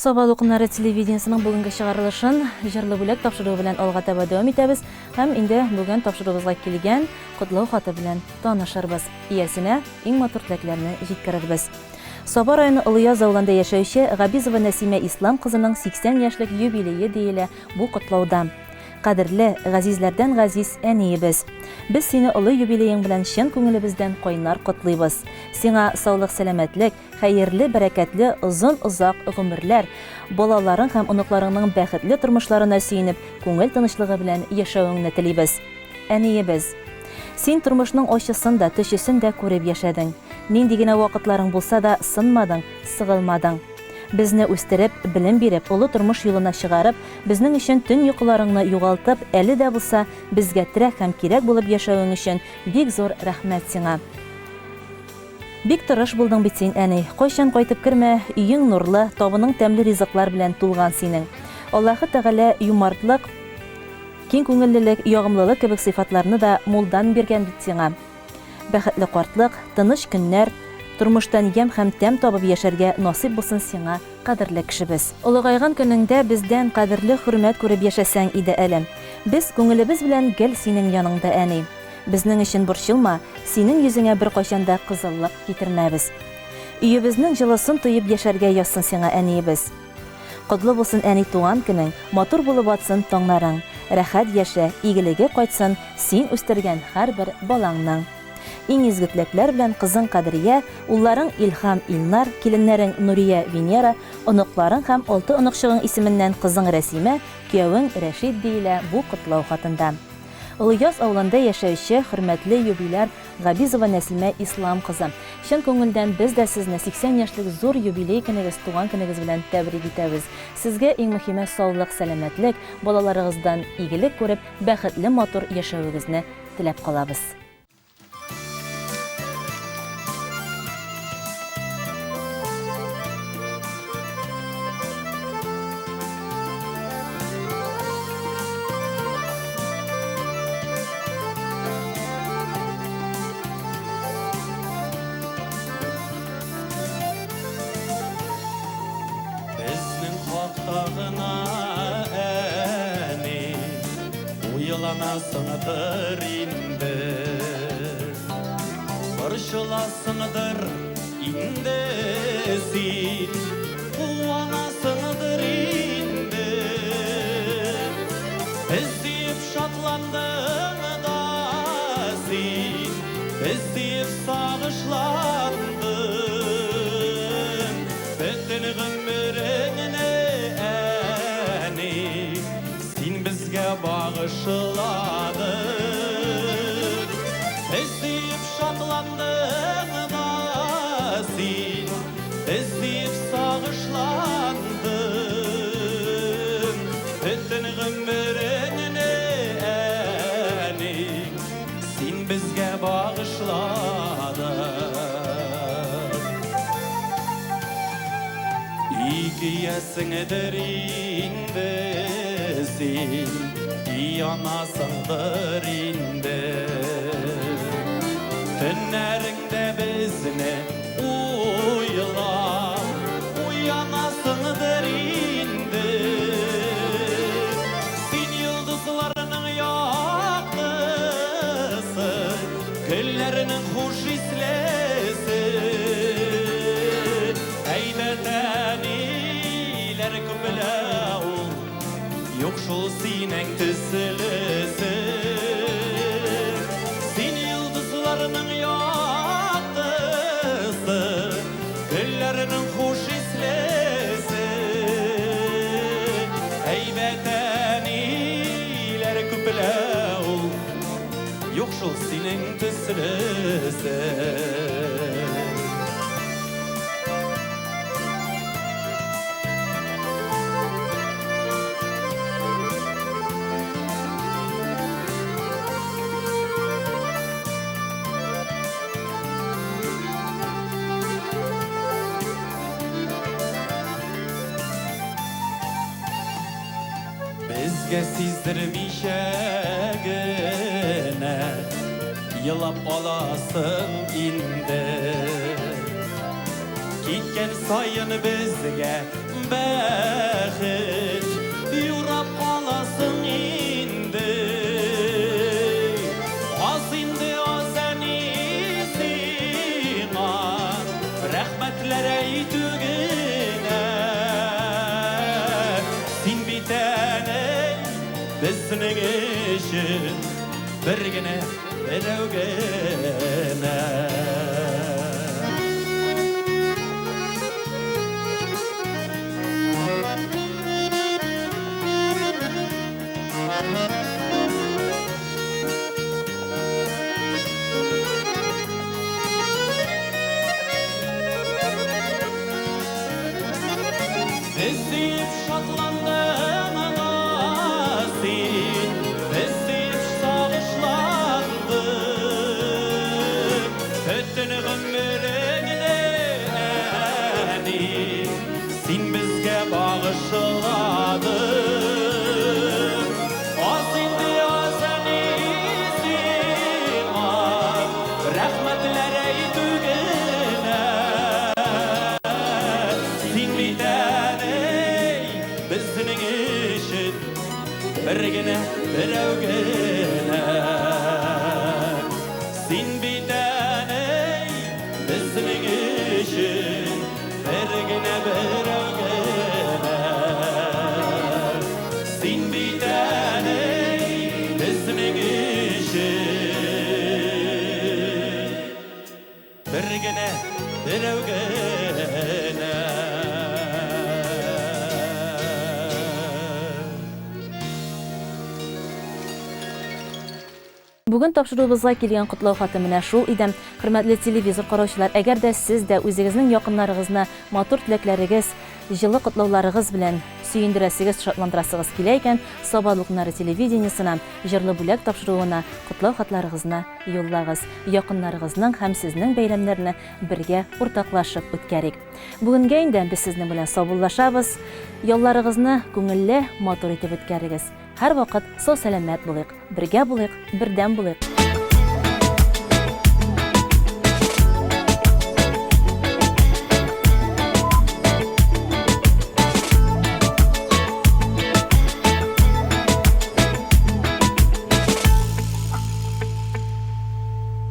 Саба дулкыннары телевидениесының бүгенге чыгарылышын җырлы бүләк тапшыруы белән алга таба дәвам итәбез һәм инде бүген тапшыруыбызга килгән котлау хаты белән танышырбыз. Иясенә иң матур теләкләрне җиткерербез. Саба районы Олыяз авылында яшәүче Габизова Нәсимә Ислам кызының 80 яшьлек юбилее диелә бу котлауда. Кадерле, газизләрдән газиз әниебез! Без сине олы юбилеең белән чын күңелебездән кайнар котлыйбыз. Сиңа саулык-сәламәтлек, хәерле, бәрәкәтле, озын-озак гомерләр, балаларың һәм оныкларыңның бәхетле тормышларына сөенеп, күңел тынычлыгы белән яшәвеңне телибез. Әниебез! Син тормышның ачысын да, төчесен дә күреп яшәдең. Нинди генә вакытларың булса да, сынмадың, сыгылмадың. Безне үстереп, белем биреп, олы тормыш юлына чыгарып, безнең өчен төн йокыларыңны югалтып, әле дә булса, безгә терәк һәм кирәк булып яшәвең өчен бик зур рәхмәт сиңа. Бик тырыш булдың бит син, әни. Кайчан кайтып кермә, өең нурлы, табының тәмле ризыклар белән тулган синең. Аллаһы Тәгалә юмартлык, киң күңеллелек, ягымлылык кебек сыйфатларны да мулдан биргән бит сиңа. Бәхетле картлык, тыныч көннәр, тормыштан ямь һәм тәм табып яшәргә насыйп булсын сиңа, кадерле кешебез. Олыгайган көнеңдә бездән кадерле хөрмәт күреп яшәсәң иде әле. Без күңелебез белән гел синең яныңда, әни. Безнең өчен борчылма, синең йөзеңә беркайчан да кызыллык китермәбез. Өебезнең җылысын тоеп яшәргә язсын сиңа, әниебез. Котлы булсын, әни, туган көнең, матур булып атсын таңнарың. Рәхәт яшә, игелеге кайтсын син үстергән һәрбер балаңның. Иң изге теләкләр белән кызың Кадрия, улларың Илһам, Илнар, киленнәрең Нурия, Венера, оныкларың һәм алты оныкчыгың исеменнән кызың Рәсимә, киявең Рәшит, диелә бу котлау хатында. Олыяз авылында яшәүче хөрмәтле юбиляр Габизова Нәсимә Ислам кызы. Чын күңелдән без дә сезне 80 яшьлек зур юбилей көнегез, туган көнегез белән тәбрик итәбез. Сезгә иң мөһиме саулык, сәламәтлек, балаларыгыздан игелек күреп, бәхетле матур яшәвегезне теләп калабыз. Безнең хакта гына әни Уйланасыңдыр инде Борчыласыңдыр инде син Куанасыңдыр инде Без диеп шатландың да син Без диеп сагышландың Бөтен гомереңне әни Син безгә багышладың. Без диеп шатландың да син, без диеп сагышландың. Бөтен гомереңне, әни, син безгә багышладың. Икейәсеңдер инде син, Янасыңдыр инде. Төннәреңдә безне уйлап, Уянасыңдыр инде. Син йолдызларның яктысы, Гөлләрнең хуш ислесе. Әйбәт әниләр күплә ул, Юк шул синең төслесе. Син йолдызларның яктысы, Гөлләрнең хуш ислесе. Әйбәт әниләр күплә ул, Юк шул синең төслесе. Безгә сиздермичә генә елап аласың инде. Киткән саен безгә бәхет юрап каласың инде. Аз инде аз әни сиңа рәхмәтләр әйтү генә. Син бит әни безнең өчен бер генә берәү генә. Без дип шатландың да син, без дип сагышландың. Бөтен гомереңне, әни, син безгә багышладың. Аз инде аз әни сиңа, рәхмәтләр әйтү генә. Син бит әни безнең өчен бер генә берәү генә. Син бит әни безнең өчен бер генә берәү генә. Син бит әни безнең өчен бер генә берәү генә. Бүген тапшыруыбызга килгән котлау хаты менә шул иде. Хөрмәтле телевизор караучылар, әгәр дә сез дә үзегезнең якыннарыгызны матур теләкләрегез, җылы котлауларыгыз белән сөендерәсегез, шатландырасыгыз килә икән, Саба дулкыннары телевидениесына, Җырлы бүләк тапшыруына котлау хатларыгызны юллагыз. Якыннарыгызның һәм сезнең бәйрәмнәрне бергә уртаклашып үткәрик. Бүгенгә инде без сезнең белән саубуллашабыз. Ялларыгызны күңелле, матур итеп үткәрегез. Һәрвакыт сау-сәламәт булыйк, бергә булыйк, бердәм булыйк!